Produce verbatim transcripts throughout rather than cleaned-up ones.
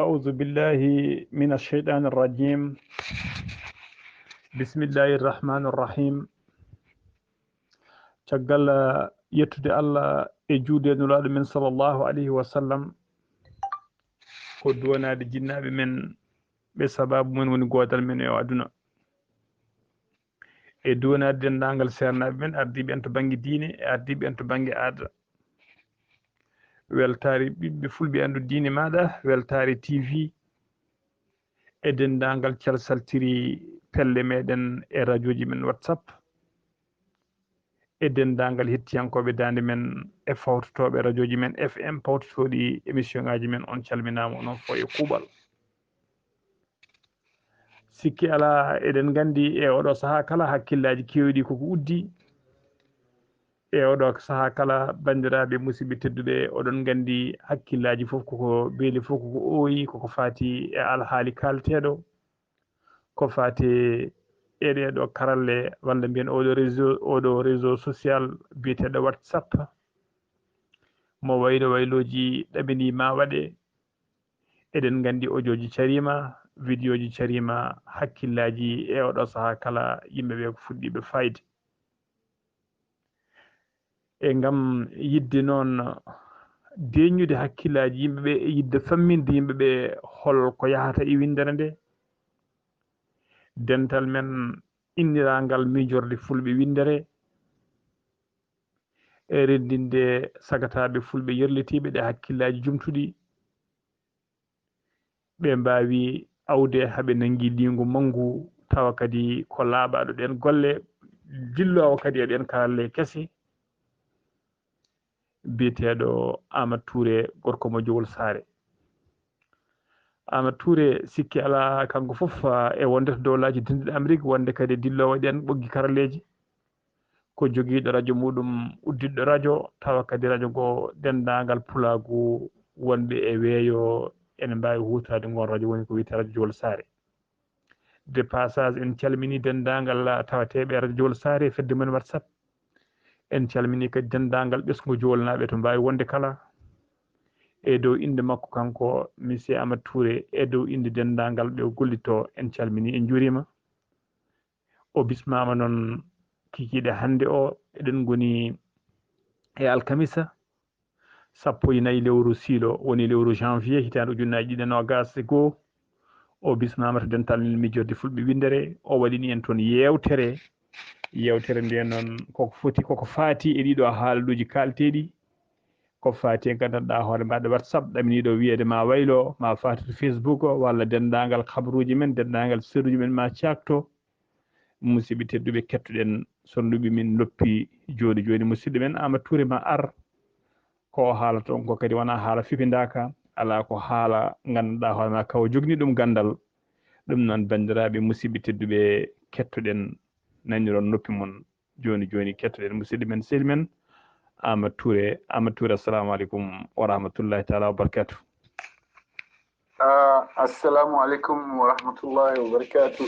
أعوذ بالله من الشيطان الرجيم. بسم الله الرحمن الرحيم. Caggal yettude Allah e juude Nulaaɗo men sallallahu alayhi wa sallam, ko duwanaade jinnaaɓe men ɓe sabaabu men woni goodal men e o aduna, e duwanaade denndaangal seernaaɓe men ardiiɓe en to bannge diine e ardiiɓe en to bannge aada. Weltaare ɓiɓɓe fulɓe anndu diine maaɗa, weltaare T V, e denndaangal calsaltiri pelle meɗen e rajooji men WhatsApp, e denndaangal hettiyankooɓe daande men e fawtotooɓe rajooji men F M pawtotooɗi émission ngaaji men, on calminaama onon fof e kuuɓal. Sikki alaa, eɗen nganndi e oɗo sahaa kala hakkillaaji keewɗi koko uddi. E oɗo sahaa kala, banndiraaɓe musidɓe tedduɓe, oɗon nganndi hakkillaaji fof koko beeli, fof koko ooyi, koko faati e alhaali kaalteeɗo, ko faati e ɗeeɗo karalle, walla mbiyen oɗo réseau, oɗo réseau social biyeteeɗo WhatsApp, mo waylo waylooji ɗaɓɓini ma waɗe. Eɗen nganndi audio ji cariima, vidéo ji cariima, hakkillaaji e oɗo sahaa kala yimɓe ɓe ko fuɗɗiiɓe fayde. E ngam yiɗde noon deeƴnude hakkillaaji yimɓe ɓe, e yiɗde famminde yimɓe ɓe hol ko yahata e winndere nde, dental men inniraangal Miijorde Fulɓe Winndere, e renndinde sagataaɓe fulɓe yerlitiiɓe ɗe hakkillaaji jumtuɗi, ɓe mbaawi awde haa ɓe nanngi liingu manngu, tawa kadi ko laaɓaaɗo ɗeen golle, dilloowo kadi e ɗeen karalle kese, biyeteeɗo Aamadu Tuure, gorko mo Jowol Saare. Aamadu Tuure, sikki alaa, kanko fof, ah, e wonde to dowlaaji denɗiɗi Amerik, wonde kadi e dilloowo e ɗeen ɓoggi karalleeji, ko jogiiɗo rajo muɗum, udditɗo rajo, tawa kadi rajo ngo denndaangal pulaagu wonɓe e weeyo ene mbaawi huutoraade ngoon rajo, woni ko wiyetee rajo Jowol Saare. De passage, en calminii denndaangal tawateeɓe e rajo Jowol Saare e fedde men WhatsApp. En calminii kadi denndaangal ɓesngu Jowolnaaɓe to mbaawi wonde kala. E dow innde makko kanko, Monsieur Aamadu Tuure, e dow innde denndaangal ɓe o gollitoo, en calminii, en njuuriima. O bismaama noon kikiiɗe hannde o, eɗen ngoni e alkamisa, sappo e nayi lewru siilo, woni lewru janvier, hitaande ujunnaji ɗiɗi e noogas e goo. O bismaama to dental Miijorde Fulɓe Winndere. O waɗini en toon yeewtere. Yeewtere nde noon koko foti, koko faati e ɗiɗo haaluuji kaalteeɗi. Ko faati e nganndanɗaa hoore mbaɗa WhatsApp, ɗaminiiɗo wiyeede ma waylo, ma faati to Facebook, walla denndaangal kabaruuji men, denndaangal sirruuji men ma caakto. Musidɓe tedduɓe, kettuɗen sonduɓe min noppi jooni jooni. Musidɗo men Aamadu Tuure ma ar, ko o haalata on ko kadi wonaa haala fipindaaka, alaa, ko haala nganndanɗaa hoore ma, kaw jogni ɗum ganndal. Ɗum noon, banndiraaɓe musidɓe tedduɓe, kettuɗen, naniron noppi mon jooni jooni, kettuɗen musidɗo men, sehil men Aamadu Tuure. Aamadu Tuure, assalamu aleykum wa rahmatullahi taala wa barakatuh. Ah, assalamu aleykum wa rahmatullahi wa barakatuh.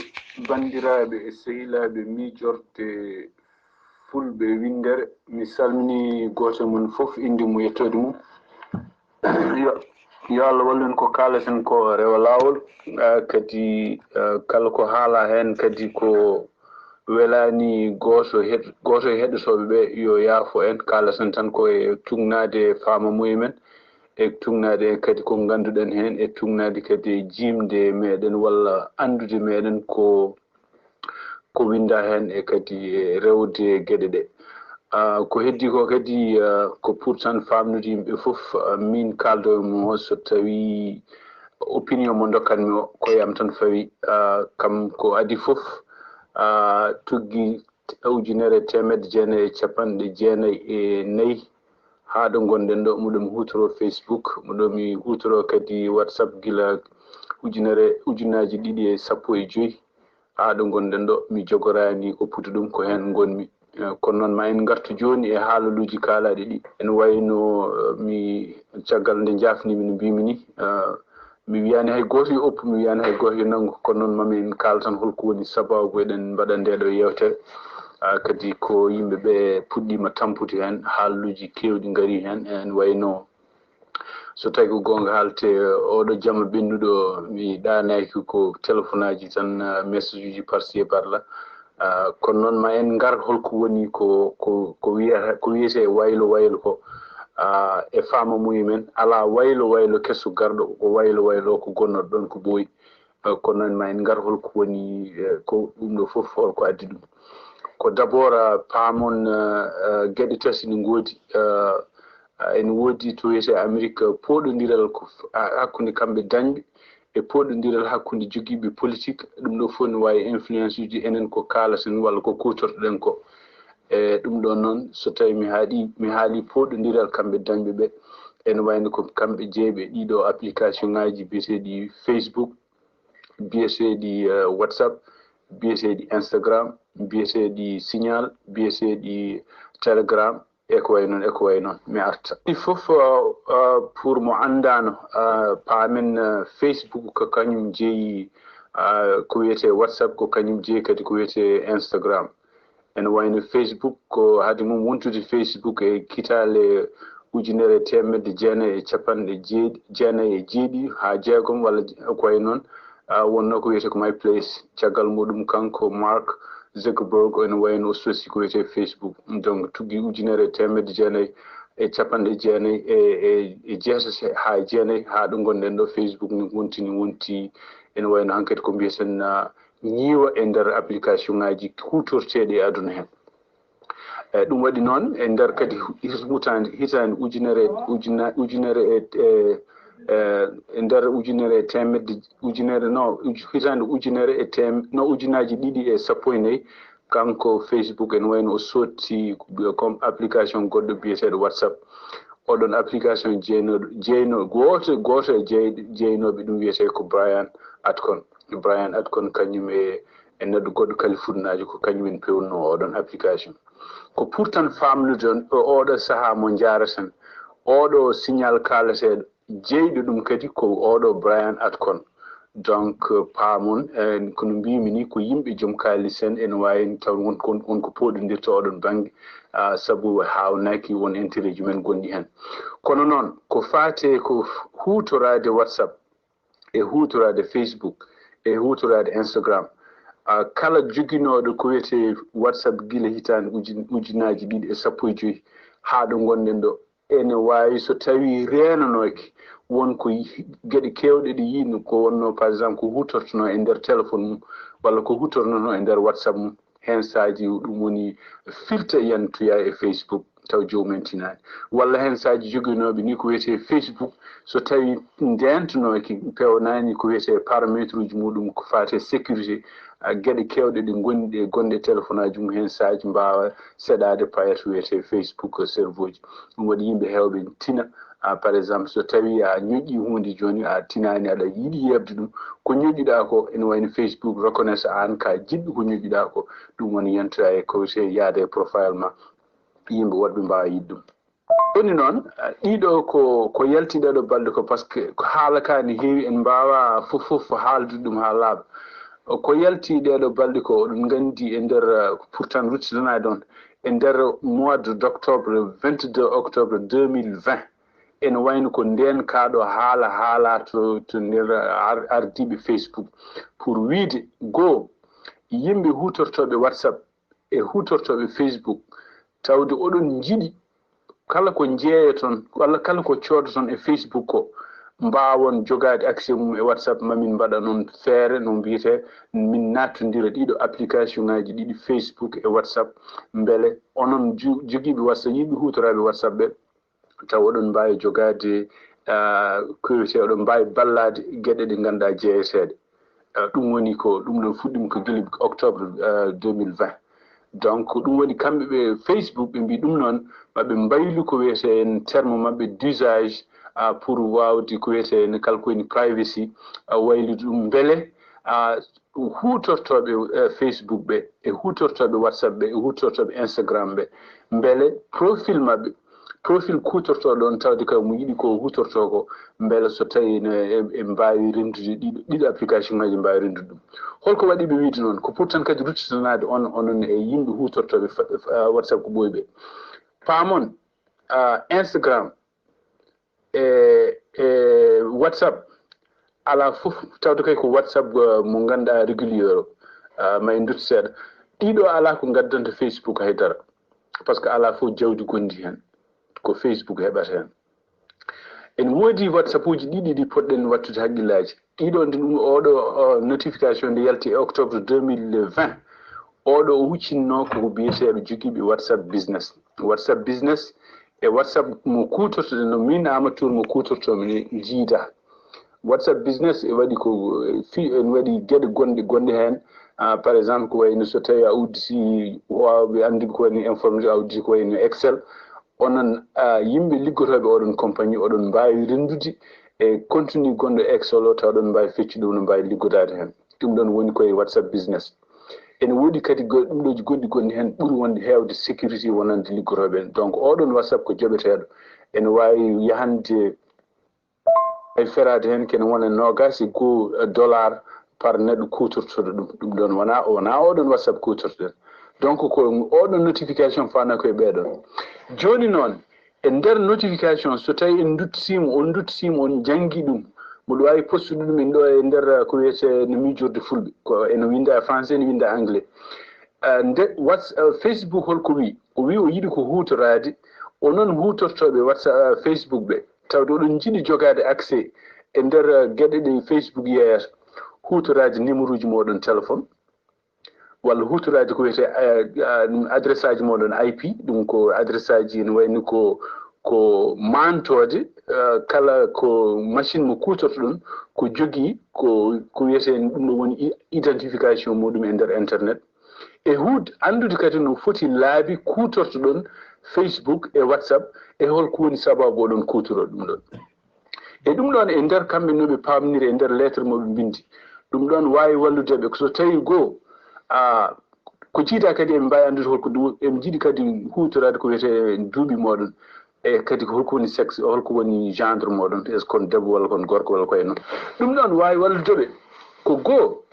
Banndiraaɓe e sehilaaɓe Miijorde Fulɓe Winndere, mi salmini gooto e mon fof, innde mum, yettoode mum. Yo, yo Allah wallu en, ko kaalaten ko rewa laawol. Ah, kadi, ah, kala ko haalaa heen kadi ko welaani gooto heɗ-, gooto e heɗotooɓe ɓe, yo yaafo en. Kaalaten tan ko e tuugnaade faama mumen, e tuugnaade kadi ko ngannduɗen heen, e tuugnaade kadi e jiimde meɗen walla anndude meɗen ko, ko winndaa heen, e kadi e rewde geɗe ɗe. Ah, ko heddii ko kadi, ah, ko pour tan faamnude yimɓe fof, ah, miin kaaldo e mo, so tawii opinion mo ndokkanmi o, ko e am tan fawi. Ah, kam ko adii fof, ah, tuggi ujunere e teemedde jeenayi e capanɗe jeenayi e nayi, haa ɗo ngonɗen ɗo, miɗo mi huutoroo Facebook, miɗo mi huutoroo kadi WhatsApp gila ujunere, ujunnaaji ɗiɗi e sappo e joy, haa ɗo ngonɗen ɗo, mi jogoraani oppude ɗum, ko heen ngonmi. Eh, kono noon, ma en ngartu jooni e haalaluuji kaalaaɗi ɗi. Ene wayi no, eh, mi, caggal nde njaafniimi no mbiimi ni, eh, mi wiyaani hay gooto yo oppu, mi wiyaani hay gooto yo nanngu, kono noon, ma min kaal tan holko woni sabaabu eɗen mbaɗa ndee ɗo yeewtere. Ah, kadi ko yimɓe ɓe puɗɗiima tampude heen, haalaluuji keewɗi ngarii heen, ene wayi no So tawi ko goonga haalte, oɗo jama ɓennuɗo, mi ɗaanaaki ko telefonaaji tan, ah, message uji par-ci par-là. Ah, kono noon ma en ngar holko woni ko, ko, ko wiyata, ko wiyetee waylo waylo ko. Ah, e faama mumen, alaa waylo waylo keso garɗo, ko waylo waylo ko gonnoɗo ɗon ko ɓooyi. Eh, kono noon ma en ngar holko woni, eh, ko ɗum ɗo fof, holko addi ɗum. Ko d'abord, ah, paamon, eh, eh, geɗe tati ne ngoodi, eh, ah, ene woodi to wiyetee Amérique, eh, pooɗondiral ko f-, ah, hakkunde kamɓe dañɓe e pooɗondiral hakkunde jogiiɓe politique. Ɗum ɗo fof ne waawi influence uji enen ko kaalaten walla ko kuutortoɗen ko. E ɗum ɗo noon, so tawi mi haaɗi, mi haali pooɗondiral kamɓe dañɓe ɓe, ene wayno ko kamɓe jeeyi ɓe ɗiɗo application ngaji biyeteeɗi Facebook, biyeteeɗi, eh, WhatsApp, biyeteeɗi Instagram, biyeteeɗi Signal, biyeteeɗi Telegram, e ko way noon, e ko way noon. Mi arta. Ɗi fof, eh, eh, pour mo anndaano, eh, paamen, eh, Facebook ko kañum jeyi, eh, ko wiyetee WhatsApp, ko kañum jeyi kadi ko wiyetee Instagram. Ene wayno Facebook, ko hade mum wontude Facebook e kitaale ujunere e teemedde jeenayi e capanɗe jeeɗi, jeenayi e jeeɗiɗi haa jeegom walla ko way noon, ah, wonnoo ko wiyetee ko MySpace. Caggal muɗum kanko Mark Zuckerberg ene wayno o sosi ko wiyetee Facebook. Donc tuggi ujunere e teemedde jeenayi e capanɗe jeenayi e, e, e jeetati haa jeenayi haa ɗo ngonɗen ɗo Facebook ni wontini wonti ene wayno hankadi ko mbiyeten, ah, ñiiwa e nder application ngaji kuutorteeɗi e aduna heen. E ɗum waɗi noon e nder kadi hitaande, hitaande ujunere, ujuna-, ujunere e, e, e, e nder ujunere e teemedde, ujunere, no, uju-, hitaande ujunere e teem-, no, ujunaaji ɗiɗi e sappo e nayi, kanko Facebook ene wayno o sotti comme application goɗɗo biyeteeɗo WhatsApp. Oɗon application jeynooɗo, jeyno-, gooto, gooto e jey-, jeynooɓe ɗum wiyetee ko Brian Acton. Brian Acton kañum e, e neɗɗo goɗɗo Californiaajo, ko kañum en pewnoo oɗon application. Ko pour tan faamnude on, o-, oɗo sahaa mo njaaraten, oɗo signal kaalateeɗo, jeyɗo ɗum kadi ko oɗo Brian Acton. Donc, euh, paamon, eh, kono mbiymi ni, ko yimɓe joom kaalis en, ene waawi taw won, won, won ko pooɗondirta oɗon bannge, ah, sabu haawnaaki won intérêt ji men gonɗi heen. Kono noon, ko faati ko huutoraade WhatsApp, e huutoraade Facebook, e huutoraade Instagram, ah, kala joginooɗo ko wiyetee WhatsApp gila hitaande ujun-, ujunaaji ɗiɗi e sappo e joy haa ɗo ngonɗen ɗo, ene waawi so tawii reenanooki, won ko yi-, geɗe keewɗe ɗe yiino, ko wonnoo, par exemple, ko huutortonoo e nder téléphone mum, walla ko huutornoo e nder WhatsApp mum. Heen saaji ɗum woni filta yantoya e Facebook, taw joomum en tinaani. Walla heen saaji joginooɓe ni ko wiyetee Facebook, so tawii ndeentonooki, peewnaani ko wiyetee paramètre uji muɗum ko faati e sécurité, a, geɗe keewɗe ɗe ngonɗi, gonɗe e téléphone aji mum, heen saaji mbaawa seɗaade payat wiyetee Facebook serveur ji. Ɗum waɗi yimɓe heewɓe tina, a, par exemple, so tawii a ñoƴƴii huunde jooni, a tinaani, aɗa yiɗi yeeɓde ɗum, ko ñoƴƴuɗaa ko ene wayno Facebook reconnaître aan ka jiɗɗo ko ñoƴƴuɗaa ko, ɗum woni yantoya e ko wiyetee yaada e profile ma, yimɓe woɗɓe mbaawa yiɗde ɗum. Woni noon, ɗiɗo ko, ko yalti ɗeɗo balɗe ko, parce que ko haala ka ne heewi, en mbaawa fof, fof haaldude ɗum haa laaɓa. Ko yalti ɗeɗo balɗe ko, oɗon nganndi e nder, eh, pourtant ruttitanaade on, e nder mois de, d'octobre, vingt-deux octobre deux mille vingt, ene wayno ko ndeen kaa ɗo haala, haala to, to nder ar-, ardiiɓe Facebook pour wiide, goo, yimɓe huutortooɓe WhatsApp e huutortooɓe Facebook, tawde oɗon njiɗi kala ko njeeyoton, walla kala ko coodoton e Facebook ko, mbaawon jogaade accès mum e WhatsApp, ma min mbaɗan on feere no mbiyetee, min naattondira ɗiɗo application ngaji ɗiɗi, Facebook e WhatsApp, mbele onon ju-, jogiiɓe WhatsApp, yimɓe huutoraaɓe WhatsApp ɓe, taw oɗon mbaawi jogaade, ah, ko wiyetee, oɗon mbaawi ballaade geɗe ɗe ngannduɗaa jeeyeteeɗe. Ah, ɗum woni ko, ɗum ɗon fuɗɗiima ko gila octobre, ah, deux mille vingt. Donc, ɗum woni kamɓe ɓe Facebook, ɓe mbii ɗum noon, maɓe mbaylu ko wiyetee en terme maɓɓe d'usage, ah, pour waawde ko wiyetee en kala ko woni privacy, ah, waylude ɗum mbele, ah, huutortooɓe, eh, Facebook ɓe, e huutortooɓe WhatsApp ɓe, e huutortooɓe Instagram ɓe, mbele profil maɓɓe, profil kuutortooɗo on tawde kay mo yiɗi ko huutortoo ko, mbele so tawii no e, e mbaawi renndude ɗiɗo, ɗiɗo application ngaji mbaawi renndude ɗum. Holko waɗi ɓe wiide noon? Ko pour tan kadi ruttitanaade on, onon e yimɓe huutortooɓe fa-, fa-, WhatsApp ko ɓooyi ɓe. Paamon, ah, Instagram, e e WhatsApp, alaa fof tawde kay ko WhatsApp, uh, mo ngannduɗaa régulier o, uh, ma en nduttu seeɗa. Ɗiɗo alaa ko ngaddanta Facebook haydara, par ce que alaa fof jawdi gonndi heen, ko Facebook heɓata heen. Ene woodi WhatsApp uji ɗiɗi ɗi poɗɗen wattude haqqillaaji. Ɗiɗo, nde ɗum, oɗo, o, notification nde yalti e octobre deux mille vingt, oɗo o huccinnoo ko biyeteeɓe jogiiɓe WhatsApp Business. WhatsApp Business e WhatsApp mo kuutortoɗen, no min Amadou Touré mo kuutortoomi ni njiida. WhatsApp Business e waɗi ko, e fi-, ene waɗi geɗe gonɗe, gonɗe heen. Ah, par exemple, ko wayno so tawi a udditi, waawɓe anndude ko wayno informatique, a udditi ko wayno Excel. Onon, ah, yimɓe liggotooɓe oɗon compagnie, oɗon mbaawi renndude e contenu gonɗo Excel o, taw oɗon mbaawi feccude ɗum, no mbaawi liggodaade heen. Ɗum ɗoon woni koye WhatsApp Business. Ene woodi kadi go-, ɗum ɗooji goɗɗi gonɗi heen ɓuri wonde heewde sécurité wonande liggotooɓe en. Donc, oɗon WhatsApp ko joɓeteeɗo. Ene waawi yahande, ay feraade heen kene wona noogaas e goo dollar par neɗɗo kuutortoɗo ɗum. Ɗum ɗoon wona, wona oɗon WhatsApp kuutortoɗen. Donc, ko oɗon notification faana koye ɓeeɗon. Jooni noon, e nder notification, so tawi en nduttisiima, on nduttisiima, on janngi ɗum, mboɗo waawi postude ɗum en ɗo e nder, uh, ko wiyetee no miijorde fulɓe, ko ene winnda e français, ene winnda e anglais. Uh, nde Whats-, uh, Facebook holko wi? O wi o yiɗi ko huutoraade, onon huutortooɓe WhatsApp, uh, Facebook ɓe, tawde oɗon njiɗi jogaade accès e nder, uh, geɗe ɗe Facebook yeeyata, huutoraade numéro uji mooɗon téléphone, walla huutoraade ko wiyetee, eh, eh, adresse aji mooɗon I P, ɗum ko adresse aji ene wayni ko, ko maantooje, eh, kala ko machine mo kuutortoɗon, ko jogii, ko, ko wiyetee ɗum ɗo woni i-, identification muɗum e nder internet. E huude anndude kadi no foti laabi kuutortoɗon Facebook e WhatsApp, e holko woni sababu oɗon kuutoroo ɗum ɗon. E ɗum ɗoon, e nder kamɓe no ɓe paamniri e nder lettre mo ɓe mbindi, ɗum ɗoon waawi wallude ɓe. Ko so tawi goo, a, ko jiida kadi eɓe mbaawi anndude holko ɗum, eɓe njiɗi kadi huutoraade ko wiyetee duuɓi mooɗon, e kadi ko holko woni sexe, holko woni genre mooɗon, est-ce que on debbo walla ko on gorko walla ko e noon. Ɗum ɗoon waawi wallude ɓe. Ko goo,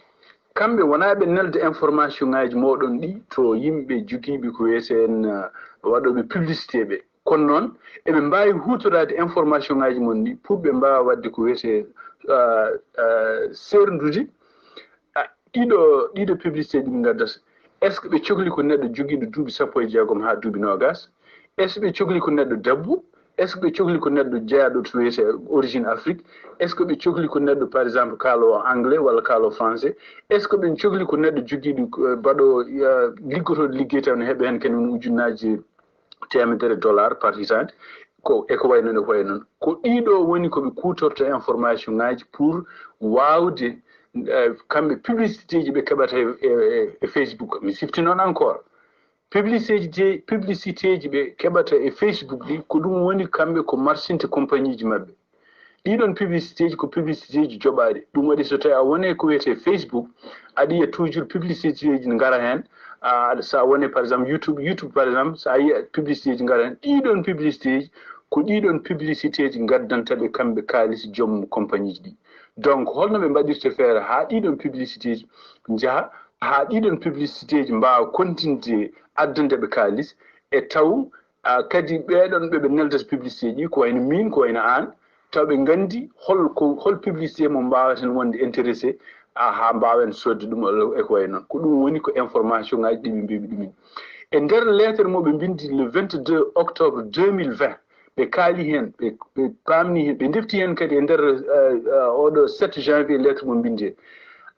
kamɓe wonaa ɓe nelde information ŋaaji mooɗon ɗi to yimɓe jogiiɓe ko wiyetee en, uh, waɗooɓe publicité ɓe. Kono noon, eɓe mbaawi huutoraade information ŋaaji mon ɗi pour ɓe mbaawa waɗde ko wiyetee, ah, ah, seerndude, ah, ɗiɗo, ɗiɗo publicité ɗi ɓe ngaddata. Est-ce que ɓe cokli ko neɗɗo jogiiɗo duuɓi sappo e jeegom haa duuɓi noogaas? Est-ce que ɓe cokli ko neɗɗo debbo? Est-ce que ɓe cokli ko neɗɗo jeyaaɗo to wiyetee origine Afrique? Est-ce que ɓe cokli ko neɗɗo, par exemple, kaaloowo anglais walla kaaloowo français? Est-ce que ɓe cokli ko neɗɗo jogiiɗo, eh, baɗo, eh, liggotooɗo liggey taw ne heɓa heen kene woni ujunnaaji teemedere dollar par hitaande, ko e ko wayi noon, e ko wayi noon. Ko ɗiɗo woni ko ɓe kuutorta information ŋaaji pour waawde, eh, kamɓe publicité ji ɓe keɓata e, e, e Facebook. Mi sifti noon encore. Publicité ji, publicité ji ɓe keɓata e Facebook ɗi, ko ɗum woni kamɓe ko marchinte compagnie ji maɓɓe. Ɗiɗon publicité ji ko publicité ji joɓaaɗi. Ɗum waɗi so tawi a woni ko wiyetee Facebook, aɗa yiya toujours publicité ji ngara heen. Ah, so a woni, par exemple, YouTube, YouTube, par exemple, so a yiya publicité ji ngara heen. Ɗiɗon publicité ji ko ɗiɗon publicité ji ngaddanta ɓe kamɓe kaalis joom compagnie ji ɗi. Donc, holno ɓe mbaɗirta feere haa ɗiɗon publicité ji njaha, haa ɗiɗon publicité ji mbaawa continde addande ɓe kaalis, e taw, ah, kadi ɓeeɗon ɓe ɓe neldata publicité ji, ko wayno miin, ko wayno aan, taw ɓe nganndi hol ko, hol publicité mo mbaawaten wonde intéressé, ah, haa mbaawen soodde ɗum e ko wayi noon. Ko ɗum woni ko information ŋaaji ɗi ɓe mbiimi ɗumen. E nder lettre mo ɓe mbindi le vingt-deux octobre deux mille vingt, ɓe kaali heen, ɓe, ɓe paamni heen, ɓe ndefti heen kadi e nder, eh, eh, oɗo sept janvier lettre mo mbindi heen.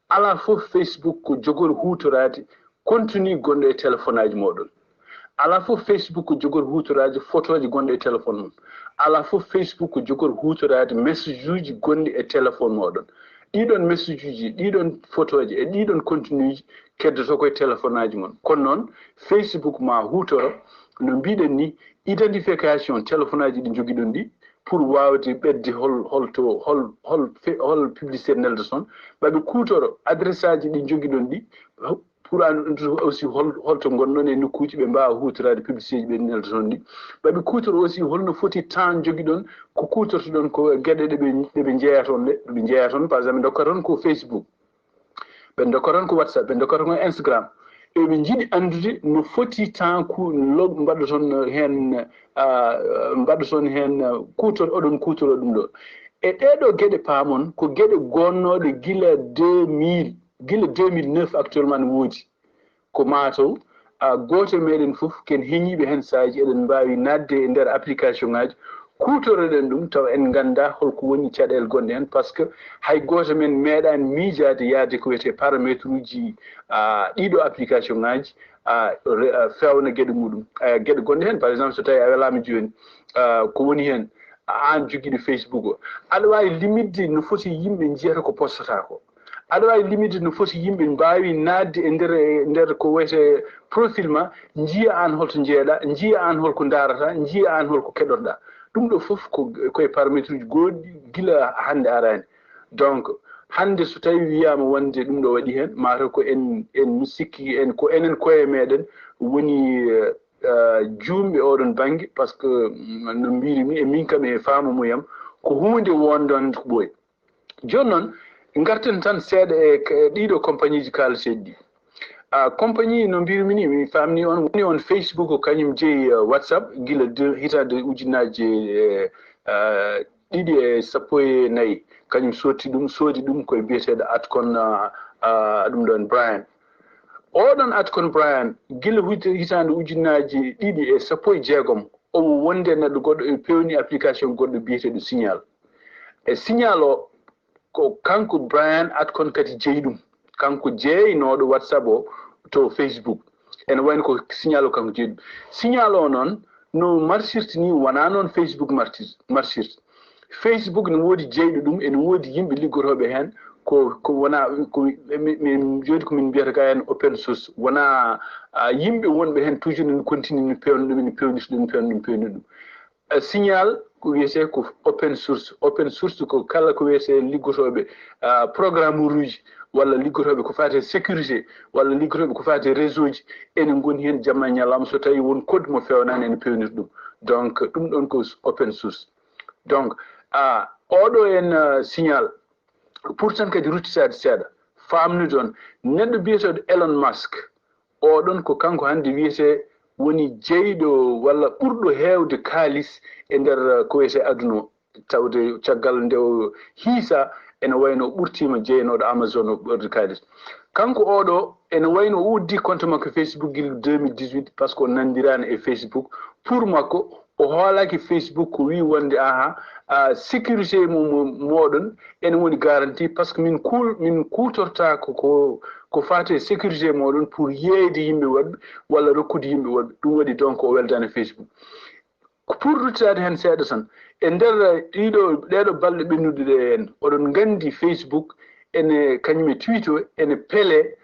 Alaa fof Facebook ko jogori huutoraade contenu gonɗo e téléphone aji mooɗon. Alaa fof Facebook ko jogori huutoraade photoji gonɗi e téléphone mum. Alaa fof Facebook ko jogori huutoraade message uji gonɗi e téléphone mooɗon. Ɗiɗon message uji, ɗiɗon photoji e ɗiɗon contenu ji keddoto koye téléphone aji mon. Kono noon, Facebook ma huutoro, no mbiɗen ni, identification téléphone aji ɗi jogiɗon ɗi, pour waawde ɓetde hol, holto, hol, hol fe-, hol publicité neldoton. Ɓe ɓe kuutoro adresse aji ɗi jogiɗon ɗi, pour an aussi hol, holto ngonɗon e nokkuuji ɓe mbaawa huutoraade publicité ji ɓe neldoton ɗi. Ɓe ɓe kuutoro aussi holno foti temps jogiɗon, ko kuutortoɗon ko geɗe ɗe ɓe, ɗe ɓe njeeya toon ɗe, ɗe ɓe njeeya toon, par exemple, ɓe ndokka toon ko Facebook. Ɓe ndokka toon ko WhatsApp, ɓe ndokka toon ko Instagram. eɓe njiɗi anndude no foti temps ku log mbaɗoton heen, mbaɗoton heen kuutor oɗon kuutoro ɗum ɗo. E ɗeɗo geɗe paamon ko geɗe gonnooɗe gila deux mille, gila deux mille neuf actuellement ne woodi. Ko mataw gooto e meɗen fof ken heñiiɓe heen saaji eɗen mbaawi naatde e nder application ngaji, kuutoroɗen ɗum tawa en ngannda holko woni caɗeele gonɗe heen, parce que hay gooto men meeɗaani miijaade yaade ko wiyetee parametre uji ɗiɗo application ngaji, fewna geɗe muɗum. Geɗe gonɗe heen, par exemple, so tawi a welaama jooni, ko woni heen, aan jogiiɗo Facebook o, aɗa waawi limitde no foti yimɓe njiyata ko postata ko. Aɗa waawi limitde no foti yimɓe mbaawi naatde e nder, e nder ko wiyetee profil ma, njiya aan holto njeeɗa, njiya aan holko ndaarata, njiya aan holko keɗotoɗa. Ɗum ɗo fof ko koye parametre uji goɗɗi gila hannde araani. Donc hannde so tawi wiyaama wonde ɗum ɗo waɗi heen, mataw ko en, en mi sikki en ko enen koye meɗen woni juumɓe oɗon bannge, parce que no mbirumi e min kam e faamu muyam ko huunde wondonde ko ɓooyi. Jooni noon, ngarten tan seeɗa e ɗiɗo compagnie ji kaalateeɗi ɗi. Compagnie, no mbirumi ni, mi faamni on, woni on Facebook, ko kañum jeyi WhatsApp gila hitaande ujunnaaji ɗiɗi e sappo e nayi. Kañum sotti ɗum, soodi ɗum koye biyeteeɗo Atkon, ɗum ɗon Brian. Oɗon Atkon Brian, gila hitaande ujunnaaji ɗiɗi e sappo e jeegom, omo wonde neɗɗo goɗɗo e pewni application goɗɗo biyeteeɗo Signal. E Signal o, ko kanko Brian Atkon kadi jeyi ɗum. Kanko jeeynooɗo WhatsApp o to Facebook. Ene wayno ko Signal o kanko jeyi ɗum. Signal o noon no marsirta ni wonaa noon Facebook marsirta. Facebook ne woodi jeyɗo ɗum, ene woodi yimɓe liggotooɓe heen, ko, ko wonaa, ko min, jooni ko min mbiyata ka heen open source, wonaa yimɓe wonɓe heen toujours ne continue ne pewna ɗum, ne pewnita ɗum, pewna ɗum, pewna ɗum. Signal ko wiyetee ko open source. Open source ko kala ko wiyetee liggotooɓe programmeur uji walla liggotooɓe ko faati e sécurité walla liggotooɓe ko faati e réseau ji, ene ngoni heen jamma e ñalawma, so tawi won code mo fewnaani ene pewnita ɗum. Donc ɗum ɗon ko open source. Donc oɗo en Signal, pour tan kadi ruttitaade seeɗa, faamnude on neɗɗo biyeteeɗo Elon Musk, oɗon ko kanko hannde wiyetee woni jeyɗo walla ɓurɗo heewde kaalis e nder ko wiyetee aduna o, tawde caggal nde o hiisa ene wayno o ɓurtiima jeynooɗo Amazon o ɓurɗo kaalis. Kanko oɗo ene wayno o uddi compte makko Facebook gila deux mille dix-huit, parce que o nanndiraani e Facebook. Pour makko, o hoolaaki Facebook, ko wii wonde aha, sécurité mo moɗon ene woni garantie, parce que min kuul min kuutorta ko ko ko faati e sécurité moɗon pour yeeyde yimɓe woɗɓe walla rokkude yimɓe woɗɓe. Ɗum waɗi donc o weldaani Facebook. Pour ruttitaade heen seeɗa tan, e nder ɗiɗo ɗeɗo balɗe ɓennuɗe ɗe en, oɗon nganndi Facebook ene kañum e Twitter ene pele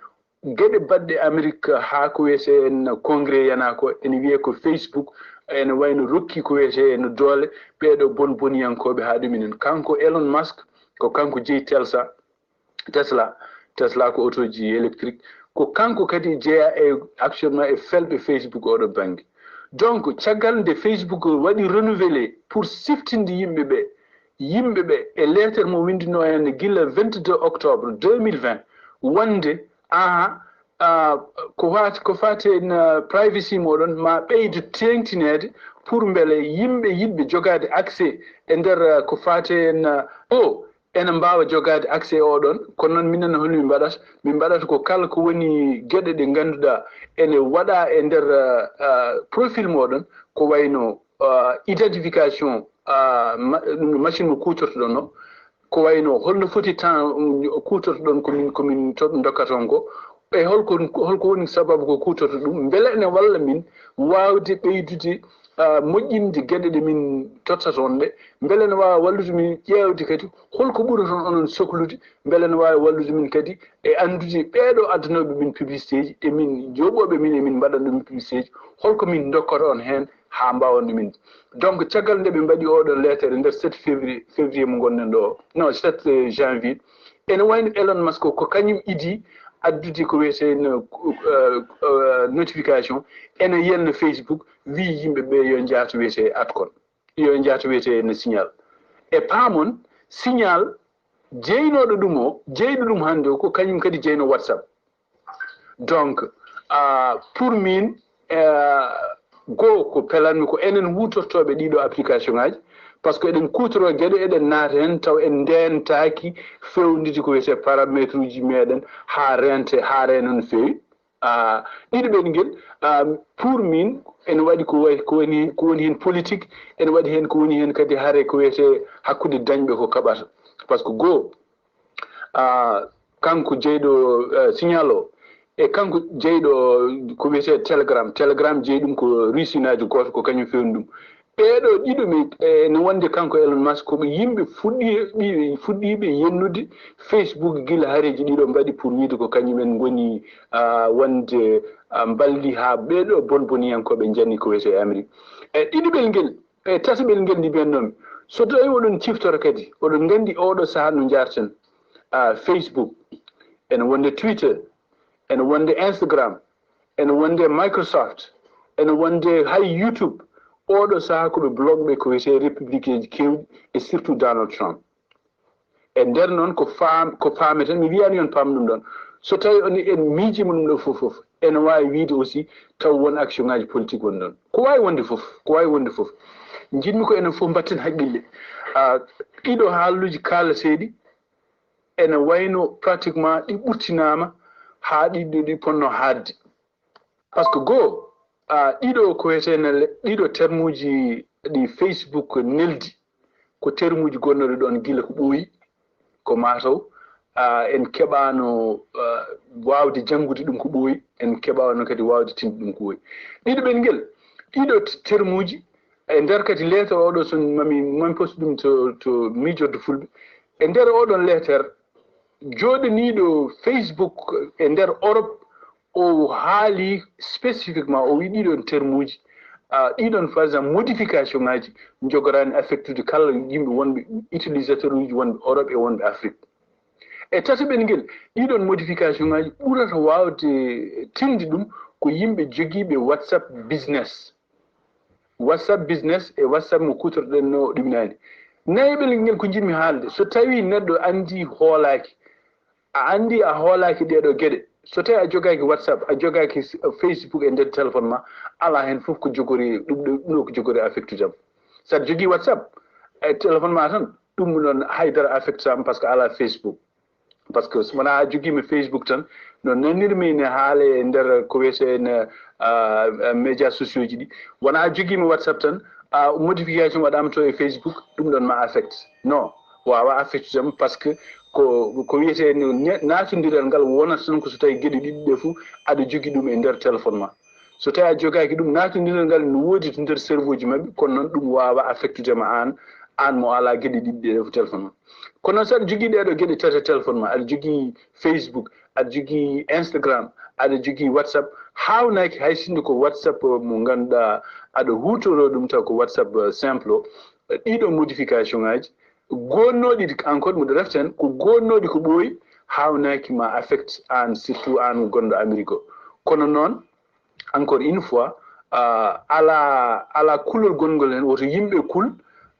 geɗe baɗɗe Amerique haa ko wiyetee en congrès yana ko ene wiyee ko Facebook ene wayno rokki ko wiyetee en doole ɓeɗo bon boniyankooɓe haa ɗuminen. Kanko Elon Musk ko kanko jeyi Telsa, Tesla, Tesla ko otoji électrique. Ko kanko kadi jeya e actuellement e felɓe Facebook oɗo bannge. Donc caggal nde Facebook waɗi renouvelé pour siftinde yimɓe ɓe, yimɓe ɓe e lettre mo winndunoo heen gila vingt-deux octobre deux mille vingt, wonde aha, ko faati ko faati en privacy moɗon ma ɓeydo teeŋtineede pour mbele yimɓe yiɗɓe jogaade accès e nder ko faati en o ene mbaawa jogaade accès oɗon. Kono noon minen holi min mbaɗata, min mbaɗata ko kala ko woni geɗe ɗe ngannduɗaa ene waɗa e nder profil moɗon, ko wayno identification machine mo kuutortoɗon o, ko wayno holno foti temps kuutortoɗon ko min ko min to ndokkaton ko, e holko holko woni sababu ko kuutorto ɗum, mbele ene walla min waawde ɓeydude moƴƴinde geɗe ɗe min totta toon ɗe, mbele ene waawa wallude min ƴeewde kadi holko ɓuroton onon soklude, mbele ene waawi wallude min kadi e anndude ɓeeɗo addanooɓe min publicité ji, e min joɓooɓe min e min mbaɗan ɗum publicité ji, holko min ndokkata on heen haa mbaawon ɗum min. Donc caggal nde ɓe mbaɗi oɗo lettre nder sept février, février mo ngonɗen ɗo, non, sept janvier, ene wayno Elon Musk ko kañum idi addude ko wiyetee notification ene yelna Facebook, wi yimɓe ɓe yo njaato wiyetee Atkon, yo njaato wiyetee no Signal. E paamon, Signal jeynooɗo ɗum o, jeyɗo ɗum hannde o ko kañum kadi jeyno WhatsApp. Donc Ah, pour min, eh, goo ko pelanmi ko enen huutortooɓe ɗiɗo application ngaji, parce que eɗen kuutoro geɗe, eɗen naata heen taw en ndentaaki fewnditi ko wiyetee parametre uji meɗen haa rente, haa reena no feewi. Ah, ɗiɗo ɓel ngel, ah, pour min, ene waɗi ko wa-, ko woni, ko woni heen politique, ene waɗi heen ko woni heen kadi hare ko wiyetee hakkunde dañɓe ko kaɓata. Parce que goo, ah, kanko jeyɗo, eh, signal o, e kanko jeyɗo ko wiyetee Telegram. Telegram jeyi ɗum ko Rusinaajo gooto, ko kañum fewni ɗum. Ɓeeɗo ɗiɗo mi, eh, ne wonde kanko Elon Musk, ko ɓe yimɓe fuɗɗi-, ɓi-, fuɗɗiiɓe yennude Facebook gila hareeji ɗiɗo mbaɗi pour wiide ko kañum en ngoni, ah, wonde, ah, mballi haa ɓeeɗo bonboniyankooɓe njani ko wiyetee Amérique. E ɗiɗo ɓel ngel, e tataɓel ngel ndi mbiyannoomi, so tawi oɗon ciftora kadi, oɗon nganndi oɗo sahaa no njaarten, ah, Facebook, ene wonde Twitter, ene wonde Instagram, ene wonde Microsoft, ene wonde hay YouTube. Oɗo sahaa ko ɓe blog ɓe ko wiyetee républicain ji keewɗi, e surtout Donald Trump. E nder noon ko faam-, ko faameten, mi wiyaani on paam ɗum ɗoon. So tawi on en miijiima ɗum ɗo fof fof, ene waawi wiide aussi taw won action ngaji politique woni ɗoon. Ko waawi wonde fof, ko waawi wonde fof. Njiɗmi ko enen fof mbatten haqqille. Ah, ɗiɗo haalluuji kaalateeɗi ene wayno pratiquement ɗi ɓurtinaama haa ɗiɗo ɗi ponno haaɗde. Parce que goo, ah, ɗiɗo ko wiyetee ne le-, ɗiɗo termuuji ɗi Facebook neldi, ko termuuji gonnooɗi ɗoon gila ko ɓooyi, ko mataw, ah, en keɓaano, ah, waawde janngude ɗum ko ɓooyi, en keɓaano kadi waawde tinde ɗum ko ɓooyi. Ɗiɗo ɓel ngel, ɗiɗo t-, termuuji, e nder kadi leetar oɗo, so mami, mami postu ɗum to, to miijorde Fulɓe. E nder oɗon leetar, jooɗaniiɗo Facebook e nder Europe, o haali spécifiquement, o wiyi ɗiɗon termuuji, ah, ɗiɗon, par exemple, modification ngaji njogoraani affectude kala yimɓe wonɓe, utilisateur uji wonɓe Europe e wonɓe Afrique. E tataɓel ngel, ɗiɗon modification ngaji ɓurata waawde tinde ɗum ko yimɓe jogiiɓe WhatsApp Business. WhatsApp Business e WhatsApp mo kuutorɗen no ɗuminaani. Nayaɓel ngel ko njiɗmi haalde, so tawi neɗɗo anndi hoolaaki, a anndi a hoolaaki ɗeeɗo geɗe, so tawi a jogaaki WhatsApp, a jogaaki s-, Facebook e nder téléphone ma, alaa heen fof ko jogori, ɗum ɗo, ɗum ɗo ko jogori affectude am. So aɗa jogii WhatsApp e téléphone ma tan, ɗum noon haydara affecte am parce que alaa Facebook. Parce que so wonaa a jogiima Facebook tan, no nanirmi ne haale e nder ko wiyetee ne, ah, ah, médias sociaux ji ɗi. Wonaa a jogiima WhatsApp tan, ah, modification waɗaama to e Facebook, ɗum ɗoon ma affecte. Non, waawa affecte tan parce que ko, ko wiyetee ne, ne, naatondiral ngal wonata tan ko so tawi geɗe ɗiɗi ɗe fof aɗa jogii ɗum e nder téléphone ma. So tawi a jogaaki ɗum, naatondiral ngal no woodi to nder cerveau ji maɓɓe, kono noon ɗum waawa affectude ma aan, aan mo alaa geɗe ɗiɗi ɗe fof téléphone ma. Kono noon so aɗa jogii ɗeeɗo geɗe tati e téléphone ma, aɗa jogii Facebook, aɗa jogii Instagram, aɗa jogii WhatsApp, haawnaaki hay sinno ko WhatsApp mo ngannduɗaa aɗa huutoroo ɗum taw ko WhatsApp, eh, simple o, ɗiɗo modification ngaji gonnooɗi encore, mboɗo refta heen, ko gonnooɗi ko ɓooyi, haawnaaki ma affecte aan, surtout aan gonɗo Amérique o. Kono noon, encore une fois, ah, alaa, alaa kulol gonngol heen, woto yimɓe kul,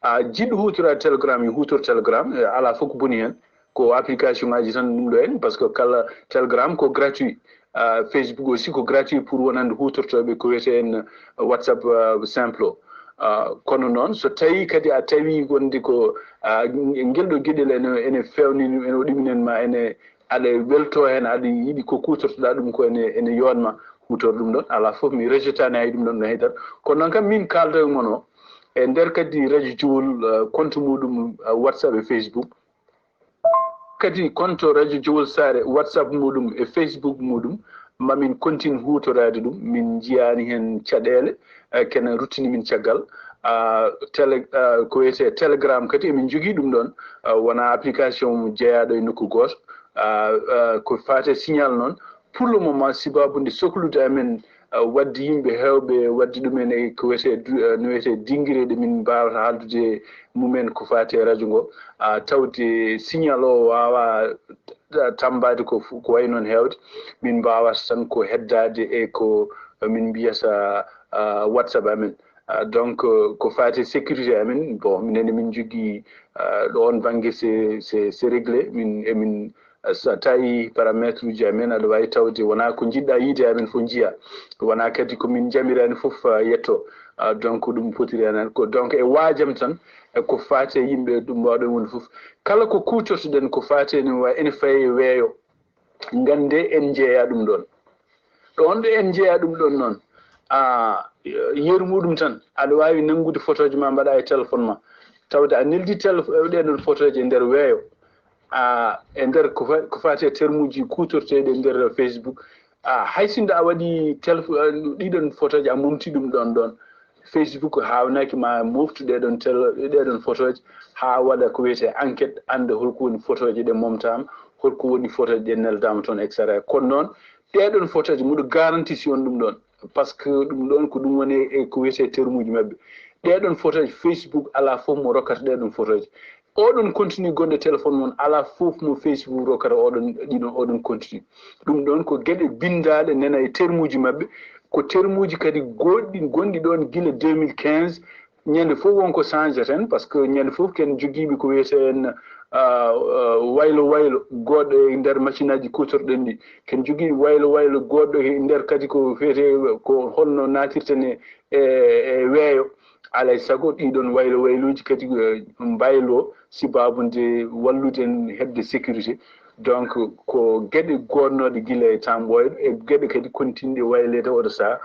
ah, jiɗɗo huutoraade Telegram, yo huutoro Telegram, eh, alaa fof ko boni heen. Ko application ngaji tan ɗum ɗo en, parce que kala Telegram ko gratuit. Ah, Facebook aussi ko gratuit pour wonande huutortooɓe ko wiyetee en WhatsApp, ah, simple o. Ah, kono noon, so tawi kadi a tawi wonde ko, ah, ngel ɗo geɗel ene, ene feewni, ene o ɗuminen ma, ene, aɗa welto heen, aɗa yiɗi ko kuutortoɗaa ɗum ko ene, ene yoon ma huutor ɗum ɗon. Alaa fof mi rejetaani hay ɗum ɗon no haydara. Kono noon kam min kaalda e mon o, e nder kadi Radio Jowol, ah, compte muɗum, ah, WhatsApp e Facebook. Kadi compte Radio Jowol Saare, WhatsApp muɗum e Facebook muɗum, mamin continue huutoraade ɗum. Min njiyaani heen caɗeele, eh, kene ruttini min caggal. Ah, tele-, ah, ko wiyetee Telegram kadi emin njogii ɗum ɗoon. Ah, wonaa application jeyaaɗo e nokku gooto. Ah, ah, ko faati e signal noon, pour le moment, sibaabu nde soklude amen, ah, waɗde yimɓe heewɓe, waɗde ɗumen e ko wiyetee du-, ah, no wiyetee dingireeɗe min mbaawata haaldude e mumen ko faati e radio ngo, ah, tawde signal o waawaa, ah, tammbaade ko fu-, ko wayi noon heewde, min mbaawata tan ko heddaade e ko min mbiyata, ah, WhatsApp amen. Ah, donc, euh, ko faati e sécurité amen, bon, minen emin njogii, ah, ɗo oon bannge, c'est, c'est, c'est réglé. Min, emin, So a tawi parametre uji amen, aɗa waawi tawde wonaa ko njiɗɗaa yiide amen fof njiya. Wonaa kadi ko min njamiraani fof, ah, yetto. Ah, donc ɗum fotiri amen ko, donc e waajam tan, e ko faati e yimɓe ɗum mbaawɗen wonde fof. Kala ko kuutortoɗen ko faati ene wa-, ene fayi e weeyo. Ngannde en njeeyaa ɗum ɗoon. Ɗoon ɗo en njeeyaa ɗum ɗoon noon, a, yeru muɗum tan, aɗa waawi nanngude fotooji ma mbaɗa e téléphone ma. Tawde a neldi téléf-, ɗee ɗoon fotooji e nder weeyo. A, e nder ko fa-, ko faati e termuuji kuutorteeɗi e nder Facebook. A, hay sinno a waɗi téléf-, a, ɗii ɗoon fotooji a momti ɗum ɗoon ɗoon. Facebook haawnaaki ma moftu ɗee ɗoon tel-, ɗee ɗoon fotooji haa waɗa ko wiyetee enquête, annda holko woni fotooji ɗe momtaama, holko woni fotooji ɗe neldaama toon, et cetera. Kono noon, ɗee ɗoon fotooji, mboɗo garanti si on ɗum ɗoon, parce que ɗum ɗoon ko ɗum woni e ko wiyetee termuuji maɓɓe. Ɗee ɗoon fotooji, Facebook alaa fof mo rokkata ɗee ɗoon fotooji. Oɗon contenu gonɗo téléphone mon alaa fof mo Facebook rokkata oɗon, ɗiɗon, oɗon contenu. Ɗum ɗoon ko geɗe binndaaɗe nena e termuuji maɓɓe, ko termuuji kadi goɗɗi gonɗi ɗoon gila deux mille quinze. Ñande fof won ko change ten, parce que ñande fof ken jogiiɓe ko wiyetee en, ah, ah, waylo waylo goɗɗo e nder machine aji kuutorɗen ɗi. Ken jogiiɓe waylo waylo goɗɗo e nder kadi ko wiyetee ko holno naatirten e, e, e weeyo. Alaa e sago ɗii ɗoon waylo wayluuji kadi, eh, mbaylo sibaabu nde wallude en heɓde sécurité. Donc, ko geɗe goodnooɗe gila e temps ɓooyɗo, e geɗe kadi kontinɗe wayleede oɗo sahaa.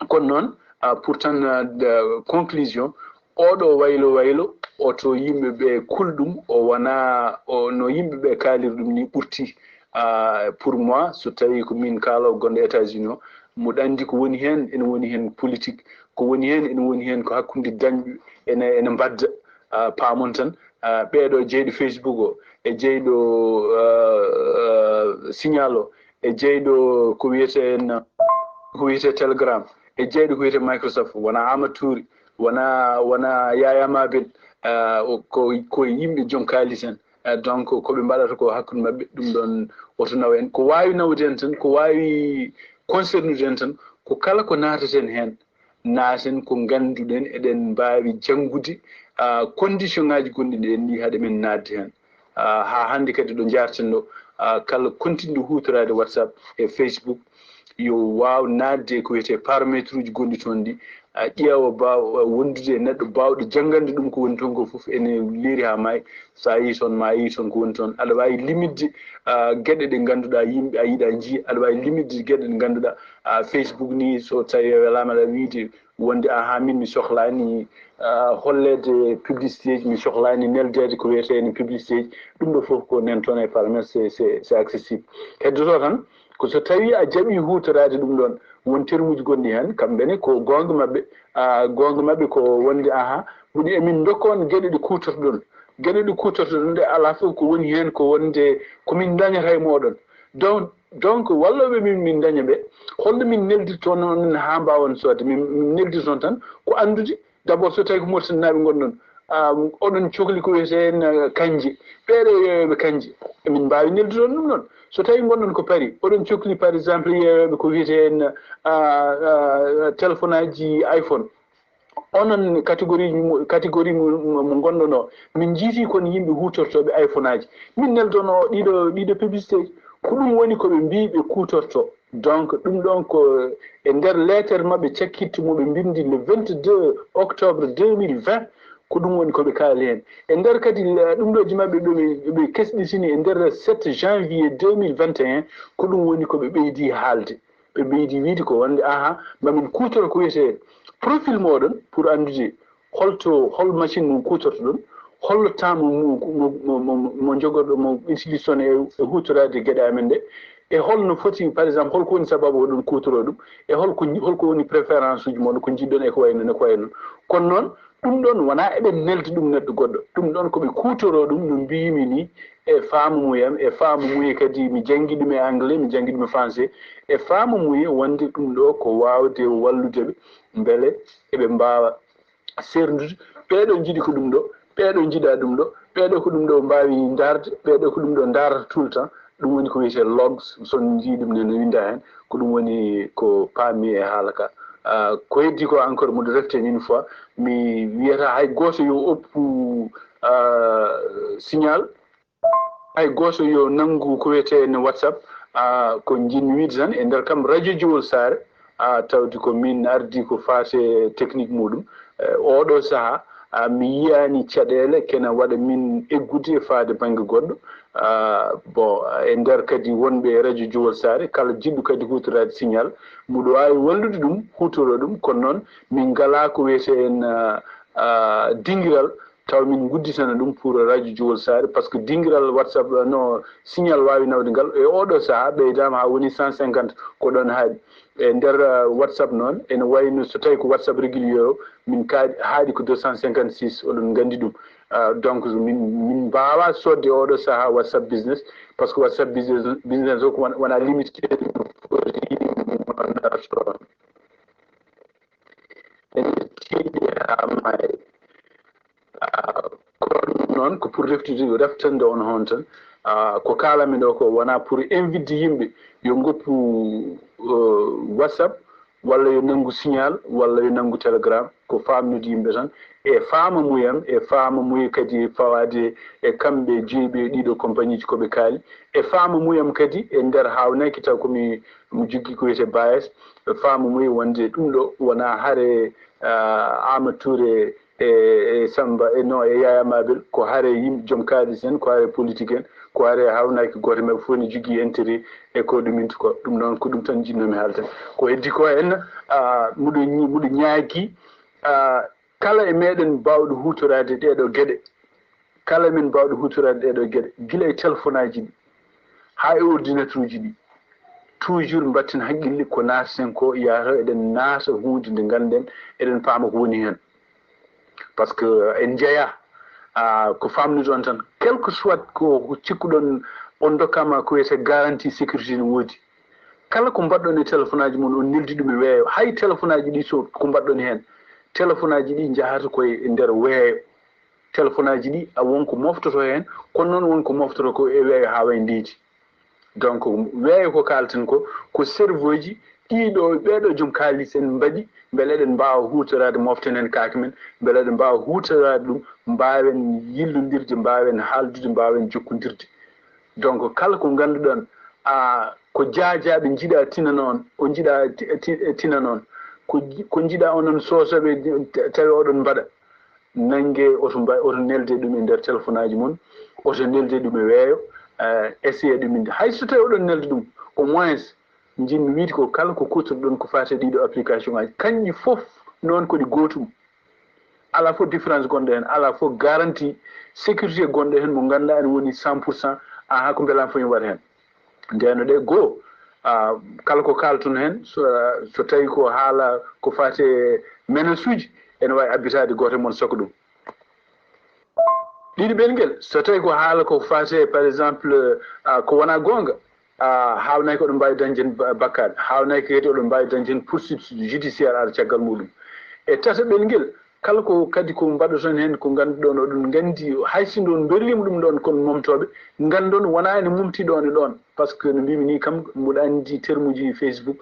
Kono noon, ah, pour tan, ah, de, conclusion, oɗo waylo waylo, oto yimɓe ɓe kul ɗum, o wona, o, no yimɓe ɓe kaaliri ɗum ni ɓurti. Ah, pour moi, so tawi ko min kaalo gonɗo États-Unis o, mboɗo anndi ko woni heen, ene woni heen politique, ko woni heen, ene woni heen ko hakkunde dañɓe, ene, ene mbadda, ah, paamon tan, ah, ɓeeɗo jeyɗo Facebook o, e jeyɗo, ah, ah, Signal o, e jeyɗo ko wiyetee en, ko wiyetee Telegram, e jeyɗo ko wiyetee Microsoft, wona Amadou Touré, wona, wona Yaya Mabel, ah, o, ko, ko yimɓe joom kaalis en. Eh, donc, ko ɓe mbaɗata ko hakkunde maɓɓe, ɗum ɗoon woto naw en. Ko waawi nawde en tan, ko waawi concernude en tan, ko kala ko naataten heen, naaten ko ngannduɗen eɗen mbaawi janngude, ah, condition ŋaaji gonɗi ɗi en ɗi haade men naatde heen. Ah, haa hannde kadi ɗo njaarten ɗo, ah, kala kontinɗo huutoraade WhatsApp e Facebook, yo waaw naatde e ko wiyetee parametre uji gonɗi toon ɗi, a ƴeewa baaw-, wondude e neɗɗo baawɗo janngande ɗum ko woni toon ko fof ene leeri haa maayi. So a yii toon, ma a yii toon ko woni toon. Aɗa waawi limitde, ah, geɗe ɗe ngannduɗaa yimɓe a yiɗaa njiya. Aɗa waawi limitde geɗe ɗe ngannduɗaa, ah, Facebook ni, so tawi a welaama aɗa wiide wonde, "Ahaa, min mi sohlaani, ah, holleede publicité ji, mi sohlaani neldeede ko wiyetee ni publicité ji." Ɗum ɗo fof ko nen toon e paramètre, c'est, c'est, c'est accessible. Heddotoo tan, ko so tawii a jaɓii huutoraade ɗum ɗoon, won termuuji gonɗi heen, kamɓe ne ko goonga maɓɓe, ah, goonga maɓɓe ko wonde, ahaa, mboɗi emin ndokka on geɗe ɗe kuutortoɗon. Geɗe ɗe kuutortoɗon ɗe alaa fof ko woni heen ko wonde ko min ndañata e mooɗon. Donc, donc wallooɓe min, min ndaña ɓe, holno min neldirtoo noon haa mbaawon soodde? Min, min neldirton tan ko anndude. D'abord, so tawii ko Mauritanie naaɓe ngonɗon, ah, oɗon cokli ko wiyetee en, ah, kanje. Ɓeeɗo yeeyooɓe kanje, emin mbaawi neldude on ɗum ɗoon. So tawii ngonɗon ko Paris, oɗon cokli, par exemple, yeeyooɓe ko wiyetee en, ah, ah, téléphone aji iPhone. Onon catégorie mo, catégorie mo, mo, mo ngonɗon o, min njiitii kon yimɓe huutortooɓe iPhone aji. Min neldono ɗiɗo, ɗiɗo publicité ji. Ko ɗum woni ko ɓe mbii ɓe kuutortoo. Donc, ɗum ɗoon ko e nder leeter maɓɓe cakkitte mo ɓe mbinndi le vingt-deux octobre deux mille vingt, ko ɗum woni ko ɓe kaali heen. E nder kadi, eh, ɗum ɗooji maɓɓe ɓe, ɓe kesɗitini e nder sept janvier deux mille vingt et un, ko ɗum woni ko ɓe ɓeydi haalde. Ɓe ɓeydi wiide ko wonde, ahaa, mamin kuutoro ko wiyetee profil mooɗon pour anndude holto, hol machine mo kuutortoɗon, hol temps mo, mo, mo, mo, mo, mo njogorɗon, mo utiliser-ɗon e, e huutoraade geɗe amen ɗe, e holno foti, par exemple, holko woni sababu oɗon kuutoroo ɗum, e holko, holko woni préférence uji mon, ko njiɗɗon e ko wayi noon, e ko wayi noon. Kono noon, ɗum ɗoon wonaa eɗen nelda ɗum neɗɗo goɗɗo. Ɗum ɗoon ko ɓe kuutoroo ɗum no mbiymi ni, e faamu mum, e faamu mum kadi mi janngi ɗum e anglais, mi janngi ɗum e français, e faamu mum wonde ɗum ɗo ko waawde wallude ɓe mbele eɓe mbaawa seerndude. Ɓeeɗo njiɗi ko ɗum ɗo, ɓeeɗo njiɗaa ɗum ɗo, ɓeeɗo ko ɗum ɗo mbaawi ndaarde, ɓeeɗo ko ɗum ɗo ndaarata tout le temps. Ɗum woni ko wiyetee logs, so on njii ɗum ne no winndaa heen, ko ɗum woni ko paammi e haala ka. Ah, ko heddi ko encore, mboɗo refti heen une fois, mi wiyata hay gooto yo oppu, ah, signal. hay gooto yo nanngu ko wiyetee no WhatsApp. Ko njiɗmi wiyde tan, e nder kam radio Jowol Saare, tawde ko min ardii ko faati e technique muɗum. Oɗo sahaa, mi yiyaani caɗeele kena waɗa min eggude e faade bannge goɗɗo. Bon, e nder kadi wonɓe e radio Jowol Saare, kala jiɗɗo kadi huutoraade signal, mboɗo waawi wallude ɗum huutoro ɗum. Kono noon, min ngalaa ko wiyetee en dingiral taw min ngudditana ɗum pour radio Jowol Saare, parce que dingiral WhatsApp no signal waawi nawde ngal e oɗo sahaa ɓeydaama haa woni cent cinquante, ko ɗoon haaɗi. E nder WhatsApp noon, ene wayi no so tawi ko WhatsApp régulier o, min haaɗi ko deux cent cinquante-six, oɗon nganndi ɗum. Donc min min mbaawaa soodde oɗo sahaa WhatsApp Business, parce que WhatsApp Business o ko wona limite ene tiiɗi haa maayi. Kono noon ko pour reftude, reftande on hoon tan. Ko kaalanmi ɗo ko wonaa pour invitde yimɓe yo ngoppu WhatsApp, walla yo nanngu signal, walla yo nanngu Telegram. Ko faamnude yimɓe tan e faama muyam, e faama muye kadi fawaade e kamɓe jeyi ɓe ɗiɗo compagnie ji ko ɓe kaali, e faama muyam kadi e nder haawnaki taw komi mo joggi ko wiyetee bias, e faama muye wonde ɗum ɗo wonaa hare Amadou Touré e e Samba e no e Yaya Mabel, ko hare yimɓe joom kaalis en, ko hare politique en, ko hare haawnaki gooto maɓɓe fof ne jogii intérêt e ko ɗuminta ko. Ɗum noon ko ɗum tan njiɗnomi haalde. Ko heddi ko en, mboɗo mboɗo ñaagi kala e meɗen baawɗo huutoraade ɗeeɗo geɗe, kala men baawɗo huutoraade ɗeeɗo geɗe, gila e telefonaaji ɗi haa e ordinateur uji ɗi, toujours mbatten haqqille ko naataten ko, yahata eɗen naata huunde nde ngannden eɗen paama ko woni heen. Parce que en njeyaa ko faamnude on tan, quel que soit ko cikkuɗon, on ndokkaama ko wiyetee garantie sécurité no woodi. Kala ko mbaɗɗon e telefonaaji mon, on neldi ɗum e weeyo. Hay telefonaaji ɗi so ko mbaɗɗon heen, telefonaaji ɗi njahata koye nder weeyo. Telefonaaji ɗi a won ko moftoto heen, kono noon won ko moftoto ko e weeyo haa way ndeedi. Donc weeyo ko kaalten ko, ko cerveau ji ɗiɗo ɓeeɗo joom kaalis en mbaɗi, mbele eɗen mbaawa huutoraade, moften heen kaake men, mbele eɗen mbaawa huutoraade ɗum, mbaawen yillondirde, mbaawen haaldude, mbaawen jokkondirde. Donc kala ko ngannduɗon a ko jaajaaɓe njiɗa tinana on, o njiɗa tinana on, ko ko njiɗa onon soosooɓe tawi oɗon mbaɗa, nannge oto mba oto nelde ɗum e nder telefonaaji mon, oto nelde ɗum e weeyo. Essayé ɗum inde, hay so tawi oɗon nelda ɗum, au moins njiɗmi wiide ko kala ko kuutorɗon ko faati e ɗiɗo application ngaji, kanƴi fof noon ko ɗi gootum. Alaa fof différence gonɗo heen, alaa fof garantie sécurité gonɗo heen mo ngannduɗaa ene woni cent pour cent. Ahan, ko mbelaami fof ene waɗa heen. Ndeen ɗe goo, kala ko kaalton heen, so so tawi ko haala ko faati e menace uji, ene waawi abbitaade gooto e mon saka ɗum. Ɗiɗi ɓel ngel, so tawi ko haala ko faati e par exemple ko wonaa goonga, haawnaki oɗon mbaawi dañde heen bakkaat, haawnaki kadi oɗon mbaawi dañde heen poursuite judiciaire ara caggal muɗum. E tataɓel ngel, kala ko kadi ko mbaɗoton heen ko ngannduɗon oɗon nganndi, hay sinno on mberliima ɗum ɗoon, kono momtooɓe nganndon wonaa ene momti ɗoon e ɗoon. Par ce que no mbimi ni kam, mboɗo anndi termuji Facebook.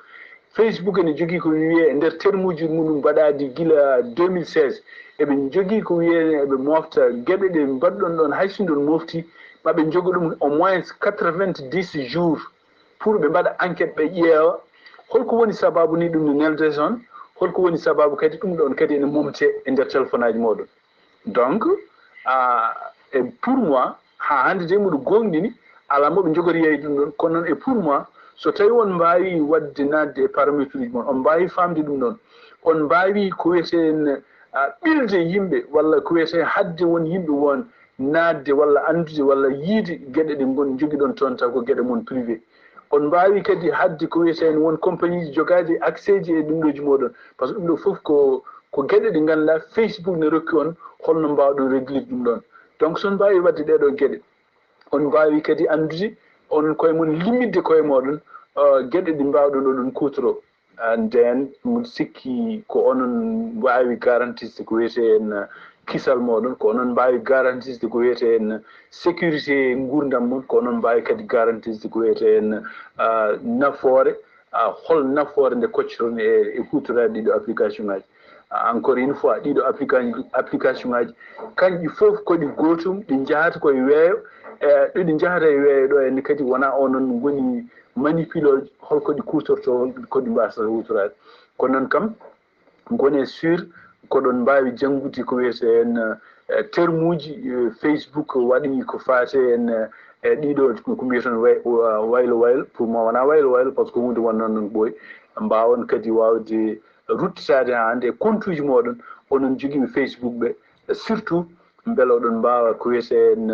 Facebook ene jogii ko wiyee e nder termuji muɗum mbaɗaaɗi gila deux mille seize, eɓe njogii ko wiyee eɓe mofta geɗe ɗe mbaɗɗon ɗoon, hay sinno on mofti, maɓe njogo ɗum au moins quatre-vingt-dix jours pour ɓe mbaɗa enquête, ɓe ƴeewa holko woni sababu ni ɗum no neldee toon, holko woni sababu kadi ɗum ɗoon kadi ene momtee e nder telefonaaji mooɗon. Donc e pour moi, haa hannde de mboɗo goongɗini alaa mo ɓe njogori yeyde ɗum ɗoon. Kono noon e pour moi, so tawi on mbaawi waɗde naatde e paramétre uji mon, on mbaawi faamde ɗum ɗoon, on mbaawi ko wiyetee en ɓilde yimɓe walla ko wiyetee haɗde won yimɓe won naatde walla anndude walla yiide geɗe ɗe ngon njogiɗon toon taw ko geɗe mon privé. On mbaawi kadi haɗde ko wiyetee en won compagnie ji jogaaji accès ji e ɗum ɗooji mooɗon, par ce que ɗum ɗo fof ko ko geɗe ɗe ngannduɗaa Facebook ne rokki on holno mbaawɗon réglude ɗum ɗoon. Donc so on mbaawi waɗde ɗee ɗoo geɗe, on mbaawi kadi anndude onon koye mon limmitde koye mooɗon geɗe ɗe mbaawɗon oɗon kuutoroo. Ndeen mboɗo sikki ko onon waawi garantiste ko wiyetee en kisal mooɗon, ko onon mbaawi garantiste ko wiyetee en sécurité nguurndam mon, ko onon mbaawi kadi garantiste ko wiyetee en nafoore, hol nafoore nde koccoton e e huutoraade ɗiɗo application ngaji. Encore une fois, ɗiɗo application ngaji kanƴi fof ko ɗi gootum, ɗi njahata koye weeyo, E ɗiɗi njahata e weeyo ɗo, en kadi wona onon ngoni manipulooji, holko ɗi kuutorto, holko ɗi mbasata huutoraade. Kono noon kam, ngone sûr ko ɗon mbaawi janngude ko wiyetee en, eh, termuuji, eh, Facebook waɗi ko faate en, eh, e ɗiɗo ko mbiyeton way-, wa-, waylo waylo, pour moi wona waylo waylo, parce que huunde wonno noon ɓooy. Mbaawon kadi waawde ruttitaade haa hannde e compte uji mooɗon, onon jogiiɓe Facebook ɓe, surtout mbele oɗon mbaawa ko wiyetee en,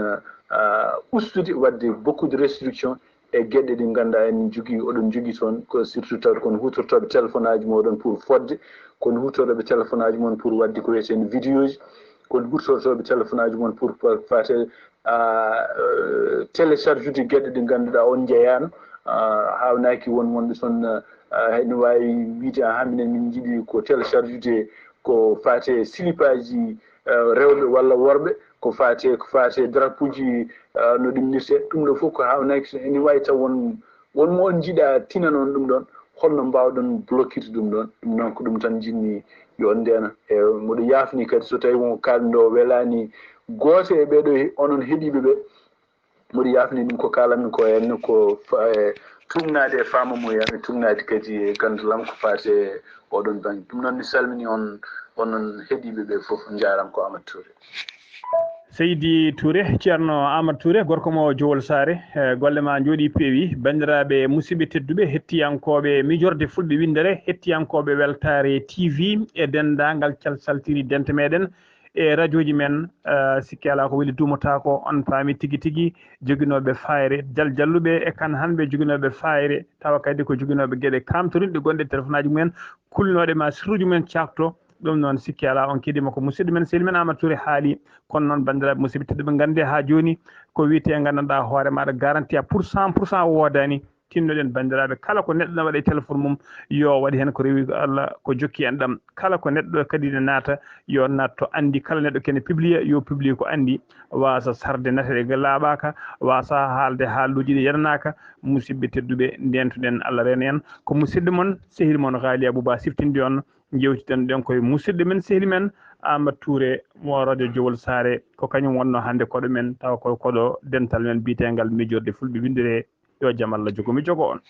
ah, ustude, waɗde beaucoup de restriction e geɗe ɗe ngannduɗaa en jogii, oɗon jogii toon, ko surtout tawde kon huutortooɓe téléphone aji mooɗon pour fodde, kon huutortooɓe téléphone aji mon pour waɗde ko wiyetee en vidéo ji, kon huutortooɓe téléphone aji mon pour pa-, faate, ah, euh, télécharge ude geɗe ɗe ngannduɗaa on njeyaano, ah, haawnaaki won wonɓe toon, ah, ene waawi wiyde, "Ahan, minen min njiɗi ko télécharge ude ko faate silipaji, eh, rewɓe walla worɓe, ko faate, ko faate drapeau ji, eh, no ɗum nirte." Ɗum ɗo fof ko haawnaaki so ene waawi taw won, won mo on njiɗa tinan on ɗum ɗon. Holno mbaawɗon bloquirde ɗum ɗon? Ɗum noon ko ɗum tan njiɗmi yo on ndeena. E mboɗo yaafni kadi so tawi won kaalɗo welaani gooto e ɓeeɗo he-, onon heɗiiɓe ɓe, mboɗo yaafni ɗum ko kaalanmi ko henna ko fa-, e tuugnaade e faama mum, e tuugnaade kadi e ganndal am ko faati e oɗon bannge. Ɗum noon mi salmini on, onon heɗiiɓe ɓe fof, njaaraama ko Amadou Touré. Seydi Touré, Ceerno Amadou Touré, gorko mo Jowol Saare, e golle ma njooɗi peewi. Banndiraaɓe musidɓe tedduɓe, hettiyankooɓe Miijorde Fulɓe Winndere, hettiyankooɓe Weltaare T V e denndaangal calsaltiri dente meɗen, e rajooji men, eh, sikke alaa ko weli duumotaako, on paami tigi tigi, joginooɓe faayre, jal jalluɓe e kan hanɓe joginooɓe faayre, tawa kadi ko joginooɓe geɗe kaamtorinɗe gonɗe e téléphone aji mumen, kulnooɗe ma sirruuji mumen caakto. Ɗum noon sikke alaa on keɗiima ko musidɗo men, sehil men Amadou Touré haali. Kono noon banndiraaɓe musidɓe tedduɓe, nganndee haa jooni ko wiyetee nganndanɗaa hoore maaɗa garanti à pour cent pour cent woodaani. Tinnoɗen banndiraaɓe, kala ko neɗɗo na waɗa e téléphone mum, yo waɗ heen ko rewi ko Allah, ko jokki enɗam. Kala ko neɗɗo kadi ne naata, yo naat to anndi. Kala neɗɗo kene publie, yo publie ko anndi, waasa sarde natere laaɓaaka, waasa haalde haalluuji ɗi yananaaka. Musidɓe tedduɓe, ndeentuɗen, Allah reena en. Ko musidɗo mon, sehil mon Haali Abouba siftinde on. Njeewtiden ɗen koye musidɗo men, sehil men Amadou Touré mo radio Jowol Saare. Ko kañum wonno hannde koɗo men, tawa ko koɗo dental men biyeteengal Miijorde Fulɓe Winndere. Yo jam Allah jogo mi jogo on.